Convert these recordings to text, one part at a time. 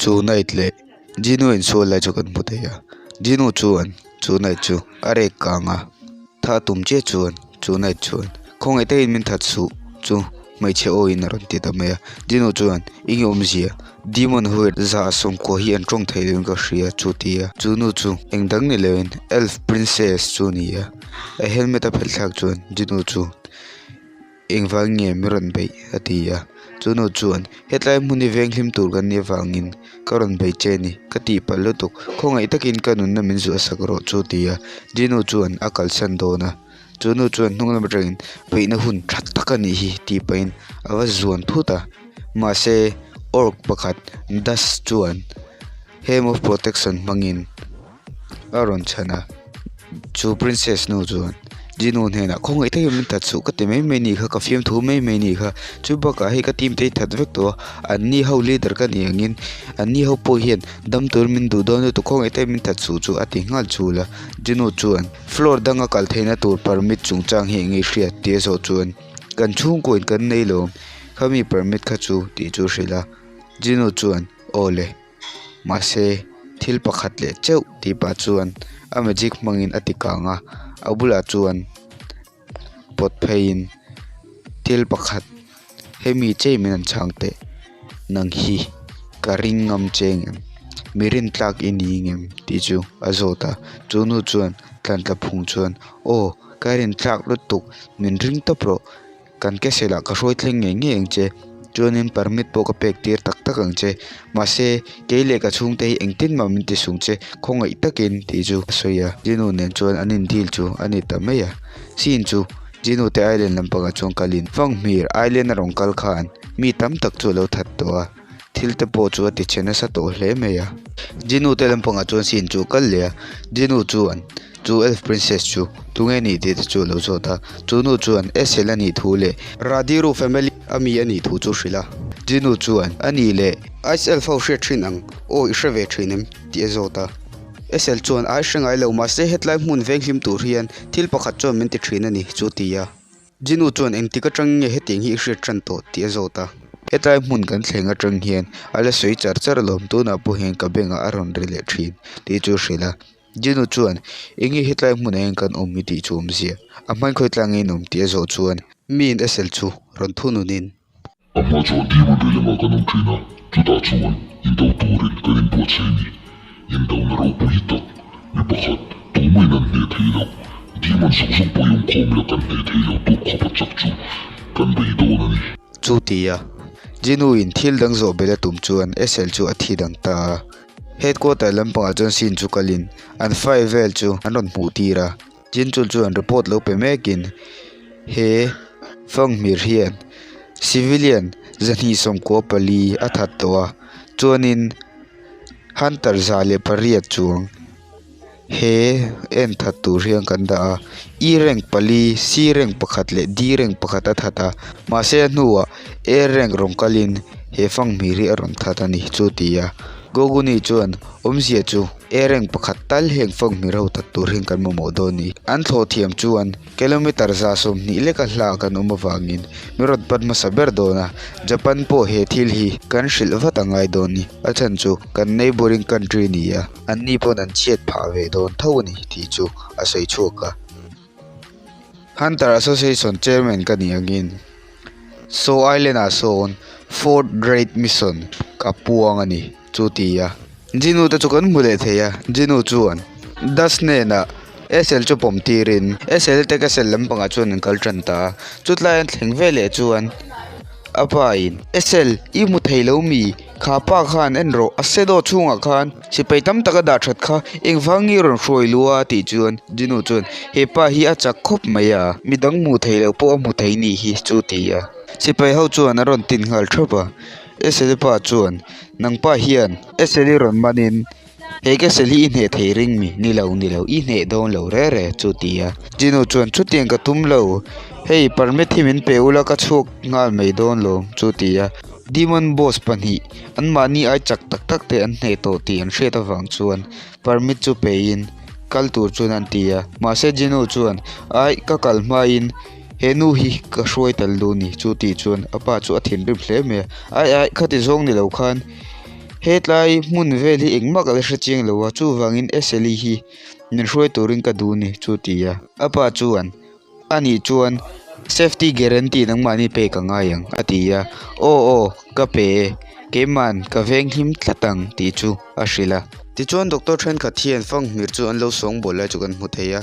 Chu knight leh Gino insual lai chu kan hmu thei a Gino chuan chu knight chu a rek kang a tha tum chiah chuan chu knight chuan khawngaih takin min that suh chu hmeichhe aw in a rawn ti ta mai a Gino chuan eng awmzia demon ho hian zah sawmkua hi an tawng thei lo in ka hria chu ti a chu nu chu eng dang ni lo in elf princess chu a ni a a helmet a phelh thlak chuan Gino chu. Engvang nge min rawn beih? a ti a. Chu nu chuan, Hetlai hmun hi venghlim tur kan nih avangin ka rawn bei che a ni, ka tih palh lutuk. Khawngaih takin ka nunna min zuah sak rawh chu ti a. Jinu chuan a kalsan dawn a. Chu nu chuan hnung lam atangin, Beihna hun tha tak a nih hi tih pahin a va zuan thut a. Mahse, orc pakhat Dust chuan Helm of Protection hmangin a rawn chhan a chu princess nu chuan Jinu hnenah khawngaih takin min that suh ka ti mai mai nih kha ka fiamthu mai mai nih kha chu bakah hei ka team te hi that vek tawh a an ni ho leader ka ni angin an ni ho pawh hian dam tur min duh dawn lutuk khawngaih takin min that suh chu a ti nghal chul a Jinu chuan floor danga kal theihna tur permit chungchang hi eng nge i hriat tih a zawh chuan kan chhungkaw in kan nei lo khami permit kha chu tih chu a hrilh a Jinu chuan aw le. Mahse thil pakhat leh cheuh tih pah chuan a magic hmangin a ti kang a a bulah chuan pawt pheiin thil pakhat hemi chei min an chhang teh nang hi ka ring ngam che ngem mi rin tlak i ni ngem tih chu a zawt a chu nu chuan tlan tla phung chuan aw ka rin tlak lutuk min ring tawp rawh. Kan castle ah ka hruai thleng ngei ngei ang che chuanin permit pawh ka pek tir tak tak ang che mahse kei leh ka chhungte hi engtin mah min ti sung che khawngaih takin tih chu a sawi a Jinu nen chuan an in deal chu a ni ta mai a scene chu Jinu te island lampangah chuan kalin Fanghmir island a rawn kal khan mi tam tak chu a lo that tawh a thil te pawh chu a ti chhe nasa tawh hle mai a Jinu te lampangah chuan scene chu a kal leh a Jinu chuan. Chu elf princess chu tunge nih tih te chu a lo zawt a, chu nu chuan Ethel a nih thu leh Radiru family a mi a nih thu chu hrilh a. Jinu chuan a nih leh Ice elf ho hriat thin ang aw i hre ve thin em? tih a zawt a. Ethel chuan ai hre ngai lo mahse hetlai hmun venghlim tur hian thil pakhat chuan min ti thin a ni chu ti a. Jinu chuan engtik atang nge hetiang hi i hriat tan tawh tih a zawt a. Hetlai hmun kan thleng atang hian a la sawi char char alawm tunah pawh hian ka bengah a rawn ri leh thin tih chu a hrilh a. Jinu chuan, Enge hetlai hmunah hian kan awm i tih chu awmzia? A hmain khawi tlang nge in awm tih a zawh chuan miin Ethel chu rawn thununin. A hma chuan Demon Realm-ah kan awm thin a, chutah chuan indo turin kan inbuatsaih a ni. Indona ropui tak, mi pakhat, tumahin an hneh thei lo. Demon zawng zawng pawh i awmkhawm la kan hneh thei lo tur khawp a chak chu kan bei dawn a ni. Chu tia Jinu-in thil dang zawh belh a tum chuan Ethel chu a thi dang ta a. Headquarter lampangah chuan scene chu kalin an file vel chu an rawn hmuh tir a, Jinchul chuan report lo pe mekin he Fanghmir hian civilian 294 a that tawh a, chuanin Hunter 108 chuang he en that tur hian kan dah a, E rank pali, C rank pakhat leh D rank pakhat a that a, mahse a hnuah A rank rawn kalin he Fanghmir hi a rawn that a ni chu ti a. Goguni chuan awmzia chu A rank pakhat tal heng Fanghmir ho that tur hian kan mamawh dawn ni. An thlawh thiam chuan kilometer 120 leka hla kan awm avangin min rawn pan hmasa ber dawn a, Japan pawh he thil hi kan hrilh vat a ngai dawn ni. A chhan chu kan neighbouring country ni a. Anni pawn an chhiat phah ve dawn tho a ni tih chu a sawi chhuak a. Hunter Association Chairman ka nih angin Saw Island ah sawn Fourth Grade Mission ka puang a ni chu ti a. Jinu te chu kan hmu leh thei a, Jinu chuan Dust hnenah Ethel chu pawm tirin Ethel te castle lampangah chuan an kal tan ta a, chutlai an thleng veleh chuan a pa in Ethel i hmu thei lo mi? Kha pa khan en rawh, a shadow chhungah khan sipai tam tak a dah that kha engvang nge rawn hruai lu a tih chuan Jinu chuan he pa hi a chak khawp mai a, midang hmuh theih loh pawh a hmu thei nih hi chu ti a. Sipai ho chuan a rawn tin nghal thap a, Eseli pa chuan nang pa hian Eseli rawn manin he castle hi i hneh thei ring mi? Ni lo ni lo, i hneh dawn lo re re chu ti a. Jinu chuan chutiang ka tum lo, hei permit hi min pe ula ka chhuak nghal mai dawn lo chu ti a. Demon boss pahnih anmahni ai chak tak tak te an hneh tawh tih an hriat avang chuan permit chu peiin kal tur chuan an ti a mahse Jinu chuan ai ka kal hmain he nu hi ka hruai tel duh ni chu tih chuan a pa chu a thinrim hle mai a ai ai khati zawng ni lo khan. Hetlai hmun vel hi engmah ka la hre chiang lo a, chuvangin Eseli hi min hruai turin ka duh a ni chu ti a. A pa chuan, A nih chuan safety guarantee nangmahni pek a ngai ang a ti a. Aw aw, ka pe e, keiman ka venghim tlat ang tih chu a hrilh a. Tichuan doctor thenkhat hian fanghmir chu an lo sawngbawl lai chu kan hmu thei a,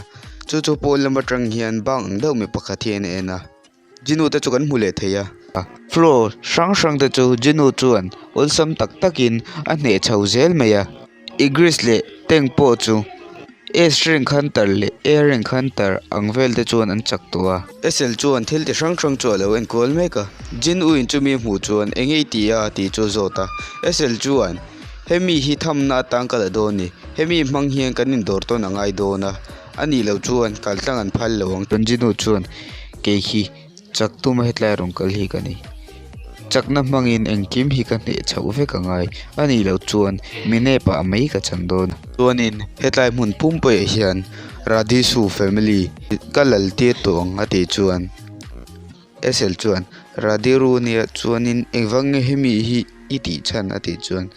chu chu pawn lam atang hian bang ang deuh mi pakhat hian a en a. Jinu te chu kan hmu leh thei a. Floor hrang hrang te chu Jinu chuan awlsam tak takin a hneh chho zel mai a. Igris leh tank pawh chu S rank hunter leh A rank hunter ang vel te chuan an chak tawh a. Esel chuan thil ti hrang hrang chu a lo enkual mek a. Jinu in chumi hmuh chuan eng nge i tih a tih chu a zawt a. Esel chuan hemi hi thamna atan ka la dawn ni. Hemi hmang hian kan indawr tawn a ngai dawn a. A nih loh chuan kal tlang an phal lo ang. Jinu chuan kei hi chak tuma hetlai rawn kal hi ka ni. Chakna hmangin engkim hi ka hneh chhoh vek a ngai. A nih loh chuan mi nep ah mai ka chan dawn. Chuanin hetlai hmun pumpuiah hian Radisu family ka lal tir tawh ang a tih chuan Esel chuan Radiru nia chuanin engvang nge hemi hi i tih chhan a tih chuan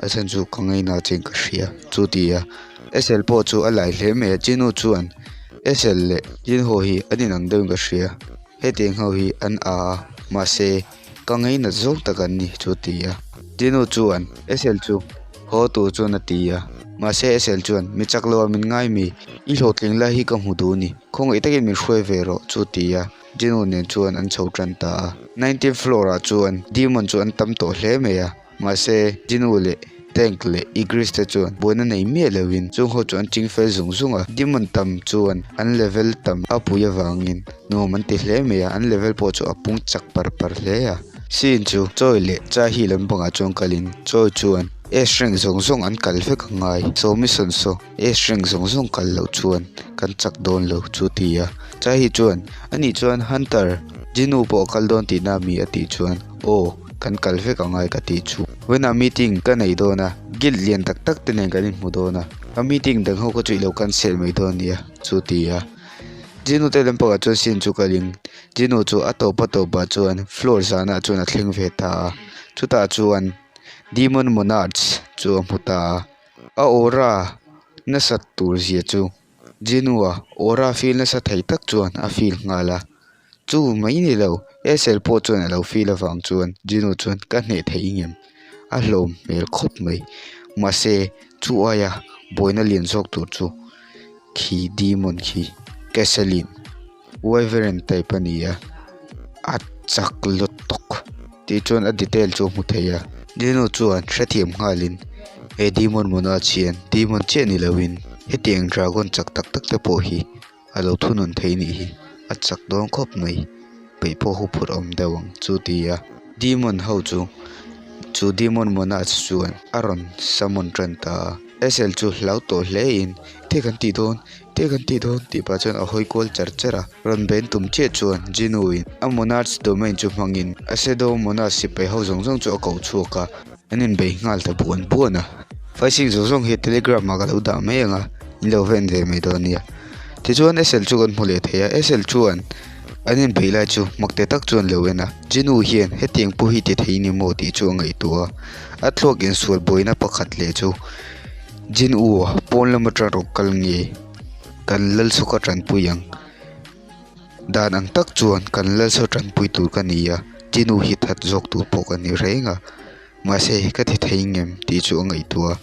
A chhan chu ka ngaina chiang ka hria chu ti a Esel pawh chu a lai hle mai a Chinu chuan Esel leh Jinho hi an inang deuhin ka hria hetiang ho hi an a a mahse ka ngainat zawng tak an ni chu ti a Chinu chuan Esel chu haw tur chuan a ti a mahse Esel chuan mi chak lo ah min ngai mi i hlawhtling lai hi ka hmu duh a ni khawngaih takin min hruai ve rawh chu ti a Chinu nen chuan an chho tan ta a nineteenth floor ah chuan demon chu an tam tawh hle mai a. Mahse, Jinu leh Tank leh Igris te chuan buaina nei miah loin chung ho chu an ching fel zung zung a. Demon tam chuan an level tam a pui avangin nuam an ti hle mai a, an level pawh chu a pung chak par par hle a. Sin chu Choi leh Cha hi lampangah chuan kalin Choi chuan S rank zawng zawng an kal vek a ngai. Sawmi sawn saw S rank zawng zawng kal loh chuan kan chak dawn lo chu ti a. Cha hi chuan ani chuan Hunter Jinu pawh a kal dawn tihna mi a tih chuan aw kan kal vek a ngai ka tih chu. Vawiinah meeting ka nei dawn a, guild lian tak tak te nen kan inhmu dawn a, ka meeting dang ho kha chu i lo cancel mai dawn nia chu ti a. Jinu te lampangah chuan scene chu kalin Jinu chu a tawp a tawpah chuan floor zanah chuan a thleng ve ta a, chutah chuan Demon Monarch chu a hmu ta a, a aura nasat tur zia chu Jinu-a aura feel nasa thei tak chuan a feel nghal a. Chu mai ni lo, Esel pawh chuan a lo feel avang chuan Jinu chuan ka hneh thei ngem a hlawm hmel khawp mai. Mahse, chu aia buaina lian zawk tur chu khi demon khi Kesselin Wyvern type a ni a, a chak lawt tawk tih chuan a detail chu a hmu thei a. Jinu chuan hrethiam nghalin he demon Monarch hian demon chiah ni loin hetiang dragon chak tak tak te pawh hi a lo thunun thei nih hi a chak dawn khawp mai peih pawh hu phurh awm deuh ang chu ti a demon ho chu chu demon monarch chuan a rawn summon tan ta a Esel chu hlau tawh hle in te kan tih dawn te kan tih dawn tih pah chuan a hawi kual char char a rawn ben tum chiah chuan Jinu in a monarch domain chu hmang in a shadow monarch sipai ho zawng zawng chu a koh chhuak a an inbei nghal ta buan buan a fighting zawng zawng hi telegram ah ka lo dah mai ang a in lo va en ve mai dawn nia tichuan Esel chu kan hmu leh thei a Esel chuan an inbeih lai chu mak te tak chuan lo en a Jinu hian hetiang pawh hi ti thei ni maw tih chu a ngaihtuah a a thluak insual buaina pakhat leh chu Jinu a pawn lam atang rawh kal nge kan lalchhuka tanpui ang. Dan ang tak chuan kan lalsaw tanpui tur ka ni a, Jinu hi that zawk tur pawh ka ni reng a, mahse ka ti thei ngem tih chu a ngaihtuah a.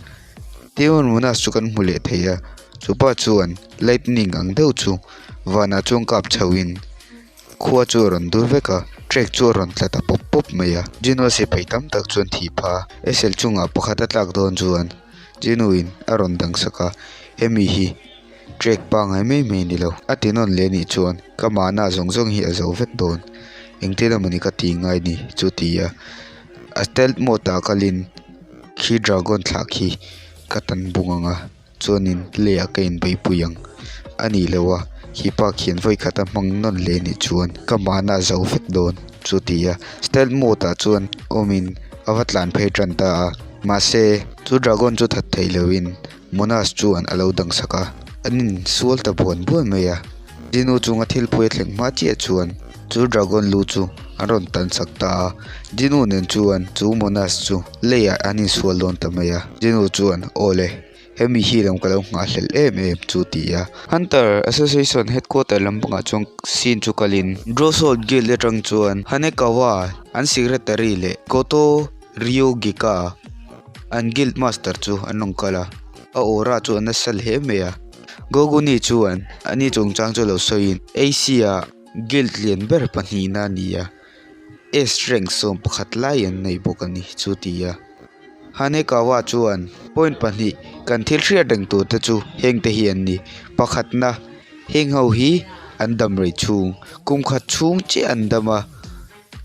Demon Monas chu kan hmu leh thei a, chupa chuan lightning ang deuh chu vanah chuan kap chhoin khua chu a rawn dur vek a, trek chu a rawn tla ta pawp pawp mai a. Jinu a sipai tam tak chuan thih phah a, Esel chungah pakhat a tlak dawn chuan Jinu in a rawn dang sak a, hemi hi. Trek pangai mai mai ni lo. A ti nawn leh anih chuan ka mahna zawng zawng hi a zo vek dawn. Engtin emawni ka ti ngai ni chu ti a. A stealth mode ah kalin khi dragon thlah khi ka tan bung ang a, chuanin lei ah ka inbeipui ang. A nih loh a, khi pa khian vawi khat a hmang nawn leh anih chuan ka mahna a zo vek dawn chu ti a. Stealth mode ah chuan awmin a va tlan phei tan ta a, mahse chu dragon chu that thei loin Monas chuan a lo dang sak a, an insual ta buan buan mai a. Dinu chunga thil pui a thleng hma chiah chuan chu dragon lu chu an rawn tan sak ta a. Jinu nen chuan chu Monas chu leiah an insual dawn ta mai a. Jinu chuan, Aw le, hemi hi lam ka lo nghahhlelh em em chu ti a. Hunter Association headquarter lampangah chuan scene chu kalin Drosol Guild atang chuan Hanekawa an secretary leh Goto Ryugika an guild master chu an rawn kal a. A aura chu a nasa hle mai a. Goguni chuan ani chungchang chu lo sawiin Asia guild lian ber pahnihna a ni a, S rank 11 lai an nei bawk a ni chu ti a. Hanekawa chuan point pahnih kan thil hriat reng tur te chu heng te hi an ni. Pakhatna, heng ho hi an dam rei chhung, kum khat chhung chiah an dam a.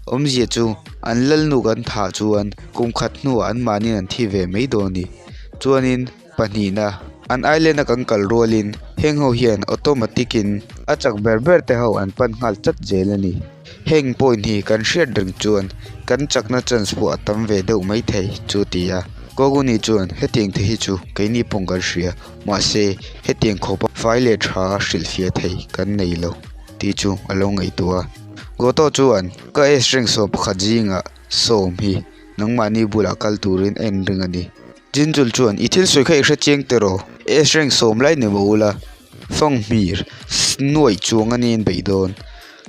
Awmzia chu an lalnu kan thah chuan kum khat hnuah an mahniin an thi ve mai dawn a ni. Chuanin pahnihna, an island a kan kal rualin heng ho hian automatic in a chak ber ber te ho an pan nghal chat zel a ni. Heng point hi kan hriat reng chuan kan chakna chance pawh a tam ve deuh mai thei chu ti a. Koguni chuan hetiang te hi chu keini pawh kan hria mahse hetiang khawpa fai leh tha a hrilhfiah thei kan nei lo tih chu a lo ngaihtuah a. Goto chuan, Ka S rank 11 zingah sawm hi nangmahni bulah kal turin a inring a ni. Jinjul chuan, I thil sawi kha i hre chiang teh rawh. S rank sawm lai ni maw ula, fang hmir nuaih chuang a nia in beih dawn.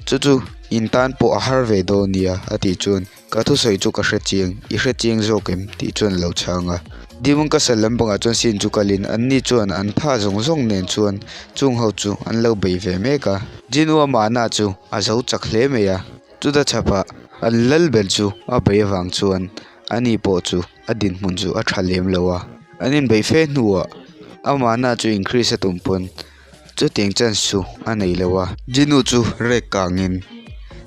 Chu chu in tan pawh a har ve dawn nia, a tih chuan, Ka thusawi chu ka hre chiang, i hre chiang zawk em? tih chuan a lo chhang a. Demon Castle lampangah chuan scene chu kalin anni chuan an tha zawng zawng nen chuan chung ho chu an lo bei ve mek a. Jinua mahna chu a zo chak hle mai a, chuta chhapah an lal ber chu a bei avang chuan ani pawh chu a dinhmun chu a tha lem lo a. An inbeih fe hnuah a mahna chu increase a tum pawn chutiang chance chu a nei lo a. Jinu chu rek kangin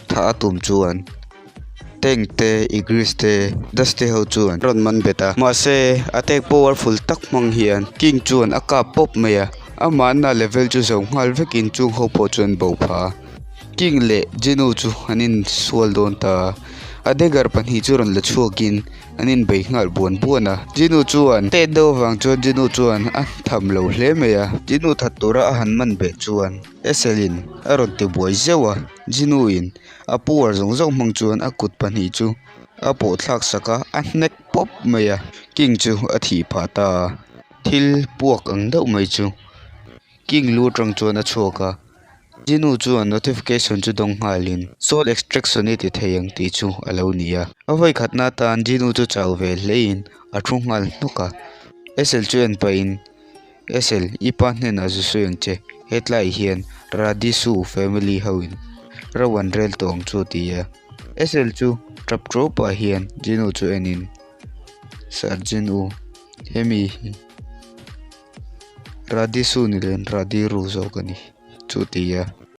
thah a tum chuan Tank te, Igris te, Dust te ho chuan rawn man bet a. Mahse, attack powerful tak hmang hian King chuan a kap pawp mai a. Amahna level chu zo nghal vekin chung ho pawh chuan bo phah a. King leh Jinu chu an insual dawn ta a. A dagger pahnih chu rawn la chhuakin an inbei nghal buan buan a. Jinu chuan tet deuh avang chuan Jinu chuan a tham lo hle mai a. Jinu that tura a han man beh chuan Esel-in a rawn ti buai zeuh a. Jinu-in A power zawng zawng hmang chuan a kut pahnih chu a pawh thlak sak a, a hnek pawp mai a, king chu a thih phah ta a, thil puak ang deuh mai chu king lu atang chuan a chhuak a, Jinu chuan notification chu dawng nghalin soul extraction i ti thei ang tih chu a lo ni a, a vawi khatna atan Jinu chu chau ve hlein a thu nghal hnawk a, Ethel chu en pahin. Esel, i pa hnenah zu sawi ang che, hetlaiah hian Radisu family ho in ro an rel tawh ang chu a ti a. Esel chu tap tawp pah hian Jinu chu en in, Sir Jinu, hemi hi Radisu ni lo in Radiru zawk a ni chu a ti a.